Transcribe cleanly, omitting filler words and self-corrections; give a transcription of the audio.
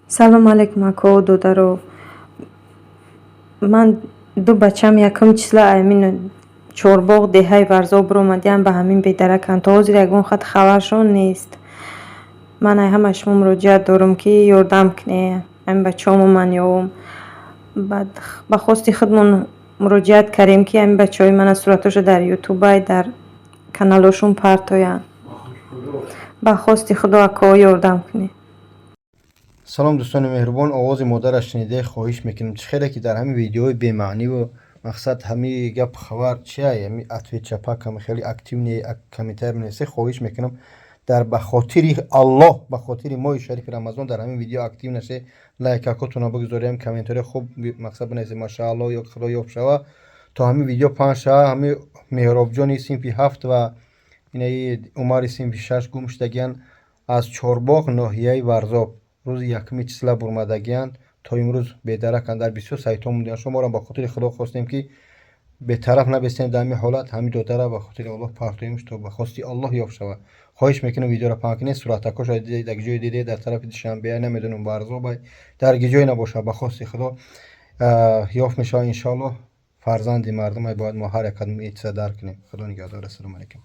Салом алейкум, акоу, додаро. Ман ду бачам якум числа ҳамин Чорбоғ, деҳаи Варзоб биромадиам, ба ҳамин бедараканд. То ҳозир ягон хат хабаршон нест. Ман ай ҳамаи шумо муроҷиат дорам, ки ёрдам кунед, ҳамин бачаҳомо ман ёвам. Баъд ба хости худмон муроҷиат кардем, ки ҳамин бачаҳои мана суратҳошо дар ютубай, дар каналҳошон партоянд. Ба хости Худо, акоҳо, ёрдам кунед. Салом, дӯстони меҳрубон. Овози модараш шунида, хоҳиш мекунем, чӣ хеле ки дар ҳамин видеои бемаъниву мақсад, ҳамин гап хабар чия, ҳами ответ чапак, ҳами хеле активный комментарий менависед. Хоҳиш мекунам, дар ба хотири Аллоҳ, ба хотири моҳи шарифи Рамазон дар ҳамин видео актив нашед, лайкакотонро бигузорем, комментарий хуб мақсад бинависед, машаалло ё Худо ёфт шава, то ҳамин видео паҳн шава. Ҳамин Меҳробҷони синфи ҳафт ва инаи Умари синфи шаш гум шудагиянд аз Чорбоғ, ноҳияи Варзоб, рӯзи якуми числа бурмадагиянд, то имрӯз бедараканд, дар бисёр сайтҳо монданд. Шуморо ба хотири Худо хостем, ки бетараф набестем дар ҳамин ҳолат. Ҳамин додара ба хотири Аллоҳ партоемш, то ба хости Аллоҳ ёфт шавад. Хоҳиш мекунем, видеоро паҳн кунед. Суратакошо дар ҷое дидед, дар тарафи Душанбе, намедонам, Варзобай, дар ҷое набошад, ба хости Худо ёфт мешавад, иншоаллоҳ. Фарзанди мардумай, бояд мо ҳар як қадам чиза дарк кунем. Худо нигаҳдор. Ассалому алайкум.